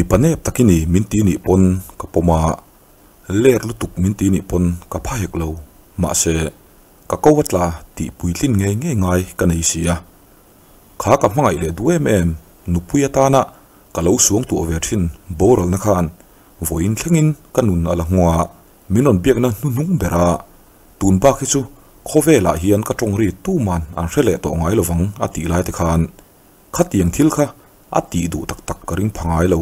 Mipa nep tak i ni min ti nih pawn ka pawm a, ler lutuk min ti nih pawn ka pha hek lo. Mahse, ka ko a tla tih puitlin ngei ngei ngai ka nei si a. Kha ka hmangaih leh duh em em nupui atana ka lo suang tuah ve thin boralna khan vawiin thlengin ka nun a la nghawng a, min rawn biakna hnuhnung ber a, tun bak hi chu khawvelah hian ka tawng ri tuman an hre leh tawh ngai lovang a tih lai te khan khatiang thil kha a tih duh tak tak ka ring pha ngai lo.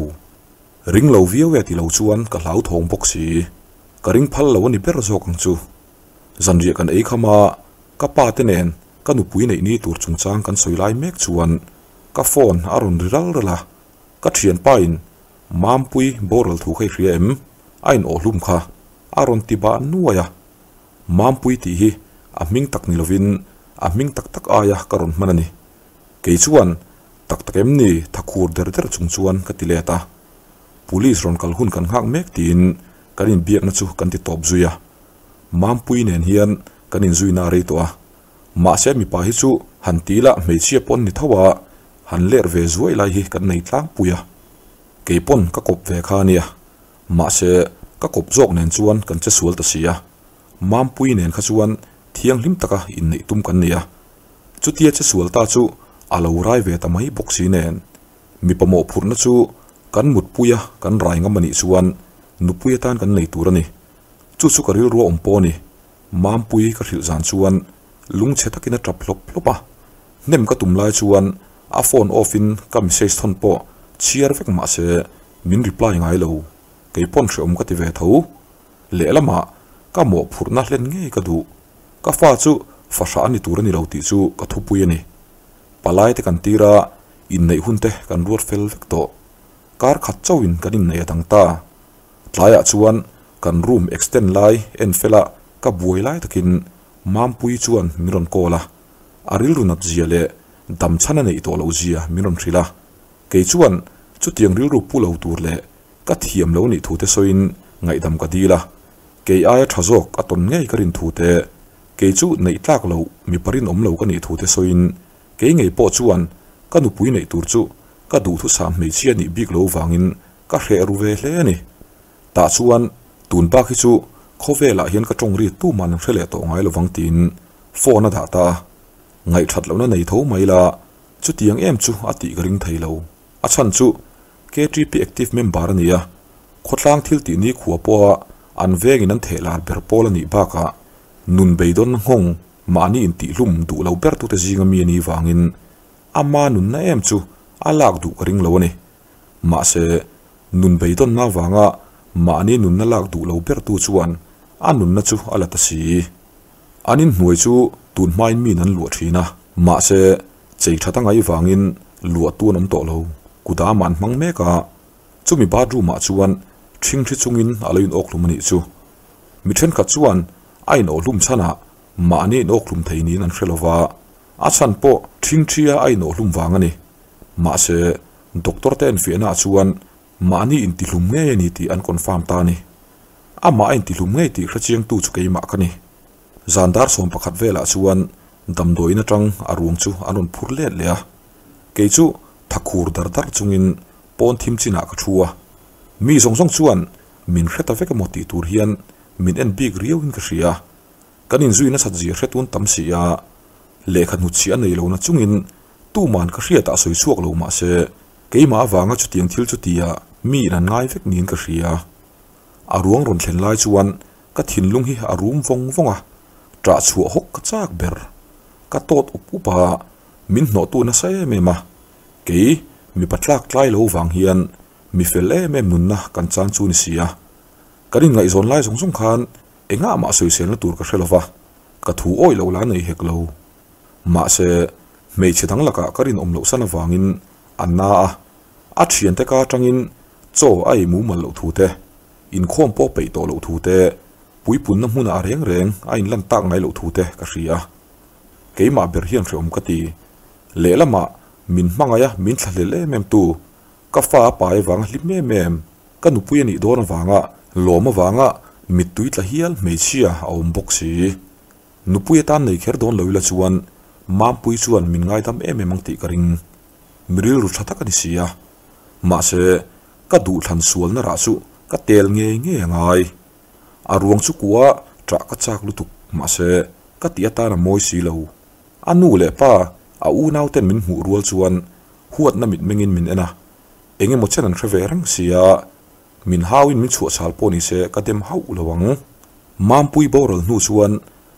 Ring lo viau e ti lo chuan ka hlauthawng bawk si, ka ring phal lo a ni ber zawk ang chu. Zanriah kan ei kham a, ka pa te nen ka nupui neih ni tur chungchang kan sawi lai mek chuan ka phone a rawn ri ral ral a, ka thianpa in Mampui boral thu kha i hria em? A in awhlum kha a rawn ti bah nuai a, Mampui tih hi a hming tak ni lovin a hming tak tak aia ka rawn hman a ni. Kei chuan tak tak em ni thakhur der der chung chuan ka ti let a, Police rawn kal hun kan nghak mek tiin kan inbiakna chu kan ti tawp zui a. Mampui nen hian kan inzuina a rei tawh a, mahse mipa hi chu han ti ila hmeichhia pawn ni tho a, han ler ve zuai lai hi kan nei tlangpui a. Kei pawn ka kawp ve kha a nia, mahse ka kawp zawk nen chuan kan che sual ta si a. Mampui nen kha chuan thianghlim taka inneih tum kan ni a, chutia che sual ta chu a lo rai ve ta mai bawk si nen. Mipa mawhphurhna chu kan mutpuia kan rai ngam a nih chuan nupui atan kan nei tur a ni. Chu chu ka rilru a awm pawh a ni. Mampui ka hrilh zan chuan lungchhe takin a tap hlawp hlawp a. Hnem ka tum lai chuan a phone off in ka message thawn pawh chhiar vek mah se min reply ngai lo. Kei pawn hreawm ka ti ve tho. Lehlamah ka mawhphurhna hlen ngei ka duh. Ka fa chu fahrah a ni tur a ni lo tih chu ka thupui a ni. Palai te kan tir a, inneih hun te kan ruat fel vek tawh. Kar khat chauhin kan inneih a dang ta. Tlaiah chuan kan room extend lai en fela ka buai lai takin Mampuii chuan min rawn call a, a rilru nat zia leh dam chhan a neih tawh loh zia min rawn hrilh a. Kei chuan chutiang rilru pu lo tur leh ka thiam lo nih thute sawiin ngaihdam ka dil a, kei aia tha zawk a tawn ngei ka rin thute, kei chu neih tlak loh mipa rinawm lo ka nih thute sawiin kei ngei pawh chuan ka nupui neih tur chu ka duhthusam hmeichhia nih bik lo vangin Ka hreh ru ve hle a ni. Tah chuan tun bak hi chu khawvelah hian ka tawng ri tuman an hre leh tawh ngai lovang tiin phone a dah ta a. Ngaihthat lohna nei tho mai la, chutiang em chu a tih ka ring thei lo. A chhan chu KTP active member a ni a, khawtlang thil tih ni khua pawha an vengin an theh lar ber pawl a nih bakah nun beidawn nghawng mahni intihhlum duh lo bertute zinga mi a nih vangin ama nunna em chu a lak duh ka ring lo a ni. Mahse, nun beidawnna avanga mahni nunna lak duh lo bertu chuan a nunna chu a la ta si. An inhnuai chu tun hmain miin an luah thin a, mahse, chei that a ngaih vangin luahtu an awm tawh lo. Kudam an hmang mek a, chumi bathroom ah chuan ṭhingṭhi chungin a lo inawkhlum a nih chu. Mi ṭhenkhat chuan a inawhhlum chhanah mahni inawkhlum thei niin an hre lo va, a chhan pawh ṭhingṭhia a inawhhlum vang a ni. Mahse, Doctor te enfiahna ah chuan mahni intihlum ngei a ni tih an confirm ta a ni. Amah a intihlum ngei tih hrechiangtu chu keimah ka ni. Zan dar 11 velah chuan damdawiin atang a ruang chu an rawn phur let leh a. Kei chu thakhur dar dar chungin pawn thim chinah ka thu a. Mi zawng zawng chuan min hre ta vek emaw tih tur hian min en bik riauin ka hria. Kan inzui nasat zia hretun tam si a, lehkha hnutchhiah a nei lo na chungin Tuman ka hriatah sawi chhuak lo mahse, keimah avanga chutiang thil chu tia mi in an ngai vek niin ka hria. A ruang rawn thlen lai chuan ka thinlung hi a rum vawng vawng a, ṭah chhuah hawk ka chak ber. Ka tawt up up a, min hnawhtu nasa em em a. Kei mipa tlak tlai lo vang hian mi fel em em nunna kan chan chu ni si a. Kan inngaihzawn lai zawng zawng khan engah mah sawiselna tur ka hre lo va, ka thu awih lo la nei hek lo. Mahse, hmeichhe dang lakah ka rinawm loh san avangin a na a, a thiante ka atangin chaw a ei mumal loh thu te, inkhawm pawh peih tawh loh thu te, puipunna hmunah a reng reng a inlan tak ngai loh thu te ka hria. Keimah ber hian hreawm ka ti. Lehlamah min hmangaih a min thlahlel em em tu, ka fa a pai avanga hlim em em, ka nupui a nih dawn avanga lawm avanga mittui tla hial hmeichhia a awm bawk si. Nupui atan nei kher dawn lo ila chuan Mampui chuan min ngaidam em em ang tih ka ring. Mi rilru tha tak a ni si a. Mahse, Ka duhthlan sualna rah chu ka tel ngei ngei a ngai. A ruang chu kua ṭah ka chak lutuk, mahse ka tih atan a mawi si lo. A nu leh pa, a unauten min hmuh rual chuan huatna mitmengin min en a, eng emaw chen an hre ve reng si a, min hauin min chhuahchhal pawh ni se ka dem hauh lo ang. Mampui boral hnu chuan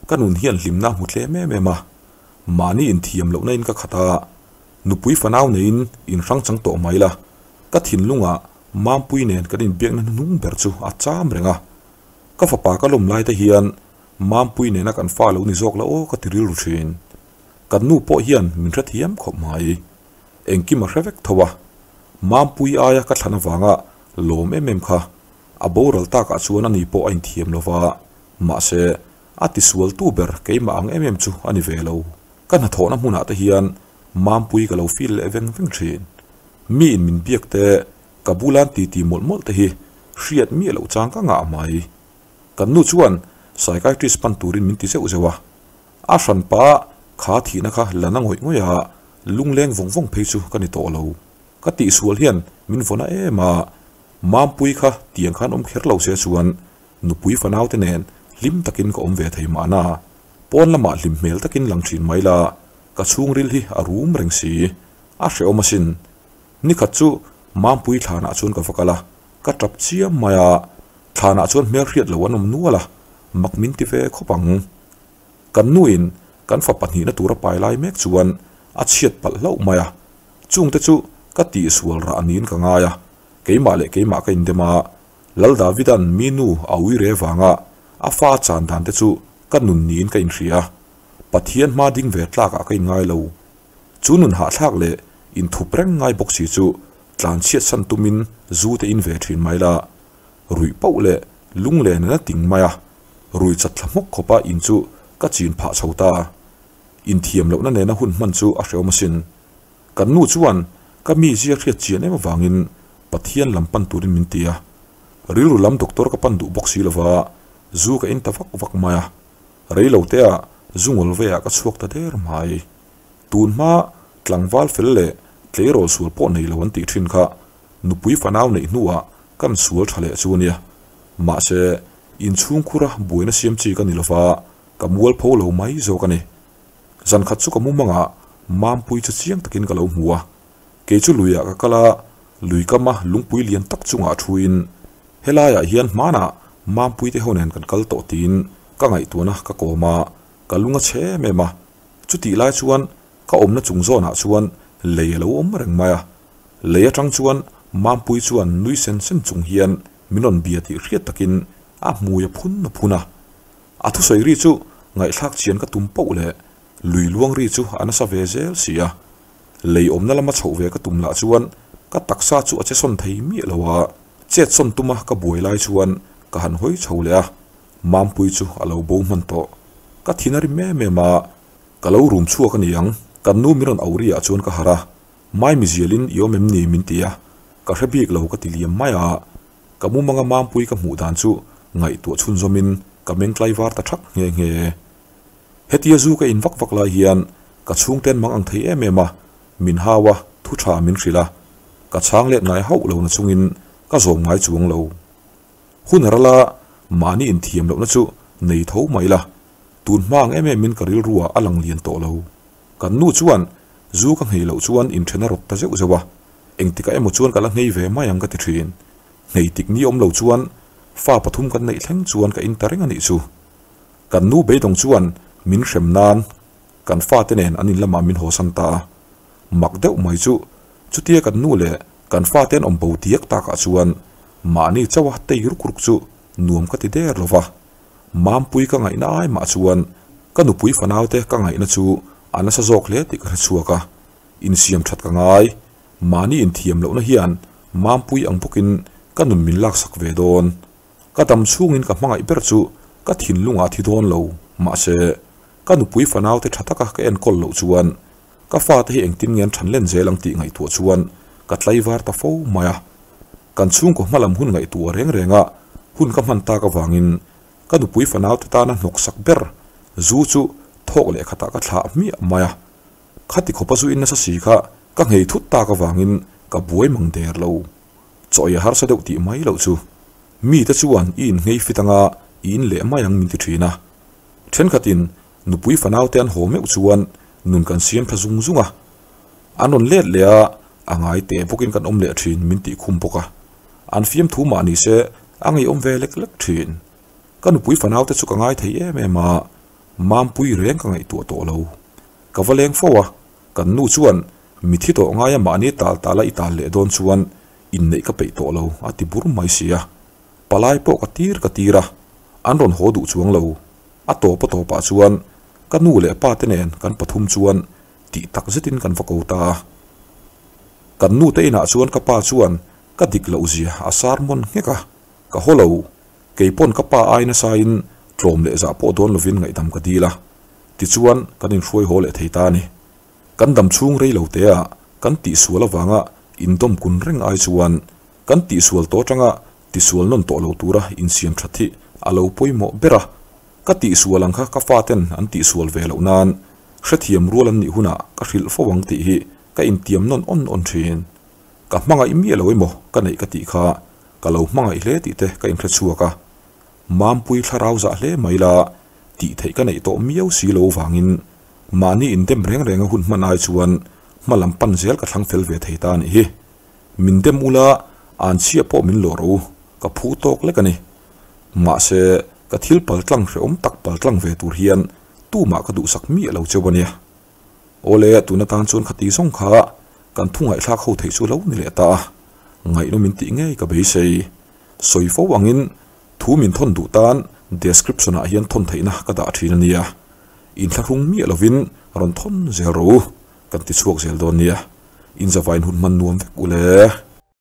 ka nun hian hlimna a hmu tlem em em a, mahni inthiam lohna in ka khat a, nupui fanau neiin inhrang chang tawh mai la, ka thinlungah Mampui nen kan inbiakna hnuhnung ber chu a cham reng a, ka fapa ka lawm lai te hian Mampui nena kan fa lo ni zawk la aw ka ti rilru thin. Kan nu pawh hian min hrethiam khawp mai. Engkim a hre vek tho a. Mampui aia ka thlan avanga lawm em em kha a boral takah chuan ani pawh a inthiam lo va, mahse a tisual tu ber keimah ang em em chu a ni ve lo. Ka hnathawhna hmunah te hian Mampui ka lo feel leh veng veng thin. Miin min biak te, ka bulan titi mawlh mawlh te hi hriat miah loh chang ka ngah mai. Kan nu chuan psychiatrist pan turin min ti zeuh zeuh a, a hranpa kha thihna kha la na ngawih ngawih a, lungleng vawng vawng phei chu ka ni tawh lo. Ka tihsual hian min vaw na em a, Mampui kha tiang khan awm kher lo se chuan nupui fanau te nen hlim takin ka awm ve thei mahna. Pawn lamah hlim hmel takin lang thin mai la, ka chhungril hi a rum reng si. A hrehawm asin. Nikhat chu Mampui thlanah chuan ka va kal a, ka tap chiam mai a, Thlanah chuan hmel hriat lo an awm nual a, mak min ti ve khawp ang. Kan nuin kan fa pahnihna tura pai lai mek chuan a chhiat palh hlauh mai a, chungte chu ka tihsual rah niin ka ngai a, keimah leh keimah ka indem a, Lal Davida'n mi nu a ui re vanga a fa chan dan te chu ka nun niin ka inhria a, Pathian hma ding ve tlakah ka inngai lo. Chu nun hahthlak leh inthup reng ngai bawk si chu tlanchhiat san tumin zu te in ve thin mai la, Ruih pauh leh lunglen a na ting mai a, rui chat thla hmawk khawpa in chu ka chin phah chho ta. Inthiam lohna nena hun hman chu a hrehawm asin. Kan nu chuan ka mi zia hriat chian em avangin Pathian lam pan turin min ti a. Rilru lam doctor ka pan duh bawk si lova, zu ka in ta vak vak mai a. Rei lo tea zu ngawl veiah ka chhuak ta der mai. Tun hma tlangval fel leh tleirawl sual pawh nei lo an tih thin kha Nupui fanau neih hnuah kan sual tha leh chu a nia. Mahse, inchhungkhura buaina siam chi ka ni lova, ka mualpho lo mai zawk a ni. Zan khat chu ka mumangah Mampui chu chiang takin ka lo hmu a. Kei chu luiah ka kal a, lui kama lungpui lian tak chungah thuin, Helaiah hian hmanah Mampui te ho nen kan kal tawh tiin ka ngaihtuahna ka kawm a, ka lung a chhe em em a. Chutih lai chuan ka awmna chung zawnah chuan lei a lo awm reng mai a. Lei atang chuan Mampui chuan nui sen sen chung hian min rawn bia tih hriat takin a hmui a phun a phun a. A thusawi ri chu ngaihthlak chian ka tum poh leh lui luang ri chu a nasa ve zel si a. Lei awmna lama chhoh ve ka tum lah chuan ka taksa chu a che sawn thei miah lo a, chet sawn tuma ka buai lai chuan ka han hawi chho leh a, Mampui chu a lo bo hman tawh. Ka thin a rim em em a, ka lo rum chhuak a ni ang, kan nu min rawn auh ri ah chuan ka harh a. Mai mizialin i awm em ni min ti a, ka hre bik lo ka ti liam mai a, ka mumanga Mampui ka hmuh dan chu ngaihtuah chhunzawmin ka meng tlaivar ta thak nghe nghe. Hetia zu ka in vak vak lai hian ka chhungten mang ang thei em em a, min hau a, thu tha min hrilh a, ka chhang let ngai hauh lo na chungin ka zawm ngai chuang lo. Hun a ral a, mahni inthiam lohna chu nei tho mai la, tun hma ang em emin ka rilruah a lang lian tawh lo. Kan nu chuan zu ka nghei loh chuan inthen a rawt ta zeuh zeuh a, engtikah emaw chuan ka la nghei ve mai ang ka ti thin. Nghei tik ni awm lo chuan fa pathum kan neih thleng chuan ka in ta reng a nih chu. Kan nu beidawng chuan min hrem nan kan fate nen an in lamah min hawsan ta a. Mak deuh mai chu chutia kan nu leh kan fate an awm bo diak takah chuan mahni chauha tei ruk ruk chu nuam ka ti der lo va. Mampui ka ngaihna ai mah chuan ka nupui fanaute ka ngaihna chu a nasa zawk hle tih ka hre chhuak a, insiam that ka ngai. Mahni inthiam lohna hian Mampui ang bawkin ka nun min laksak ve dawn. Ka dam chhungin ka hmangaih ber chu ka thinlungah a thi dawn lo, mahse ka nupui fanaute tha taka ka enkawl loh chuan ka fate hi engtin nge an than len zel ang tih ngaihtuah chuan ka tlaivar ta fo mai a. Kan chhungkaw hmalam hun ngaihtuah reng renga hun ka hman tak avangin ka nupui fanaute tana hnawksak ber zu chu thawk leh khatah ka thlah hmiah mai a. Khati khawpa zu in nasa si kha ka nghei thut tak avangin ka buai mang der lo. Chaw ei a harsa deuh tih mai loh chu. Mite chuan i innghei fit anga i in leh mai ang min ti thin a. Thenkhatin nupui fanaute an haw meuh chuan nun kan siam tha zung zung a. An rawn let leh a, a ngai teh bawkin kan awm leh thin min tih khum bawk a. An fiamthu mah ni se a ngeiawm ve lek lek thin. Ka nupui fanaute chu ka ngai thei em em a, mampui reng ka ngaihtuah tawh lo. Ka va leng fo a, kan nu chuan mithi tawh ngaia mahni tal tala i tal leh dawn chuan inneih ka peih tawh lo a ti bur mai si a. Palai pawh ka tir ka tir a, an rawn haw duh chuang lo. A tawp a tawpah chuan ka nu leh pa te nen kan pathum chuan tih tak zetin kan va ko ta a. Kan nu te inah chuan ka pa chuan ka dik loh zia a sermon nghek a, ka haw lo. Kei pawn ka pa ai nasain tlawm leh zah pawh dawn lovin ngaihdam ka dil a, tichuan kan inhruai haw leh thei ta a ni. Kan dam chhung rei lo te a kan tihsual avanga indawm kun reng ai chuan kan tihsual tawh atanga tisual nawn tawh lo tura insiam that hi a lo pawimawh ber a, ka tihsual ang kha ka faten an tihsual ve loh nan hrethiam rual an nih hunah ka hrilh fo ang tih hi ka intiam nawn awn awn thin. Ka hmangaih miah lo emaw ka neih ka tih kha ka lo hmangaih hle tih te ka inhre chhuak a, Mampui thlarau zah hle mai la tih theih ka neih tawh miau si lo vangin mahni indem reng renga hun hman ai chuan hma lam pan zel ka thlang fel ve thei ta a nih hi. Min dem ula an chhiah pawh min lawr u, ka phu tawk lek a ni. Mahse, ka thil paltlang hrehawm tak paltlang ve tur hian tumah ka duhsak miah lo cheu a nia. Awle, tun atan chuan khati zawng kha kan thu ngaihthlak ho theih chu lo ni leh ta a, ngaihnawm in tih ngei ka beisei. Sawi fo angin thu min thawn duh tan description ah hian thawn theihna ka dah thin a nia. Inthlahrung miah lovin rawn thawn zel rawh u, kan ti chhuak zel dawn nia. Inzavain hun hman nuam vek u le.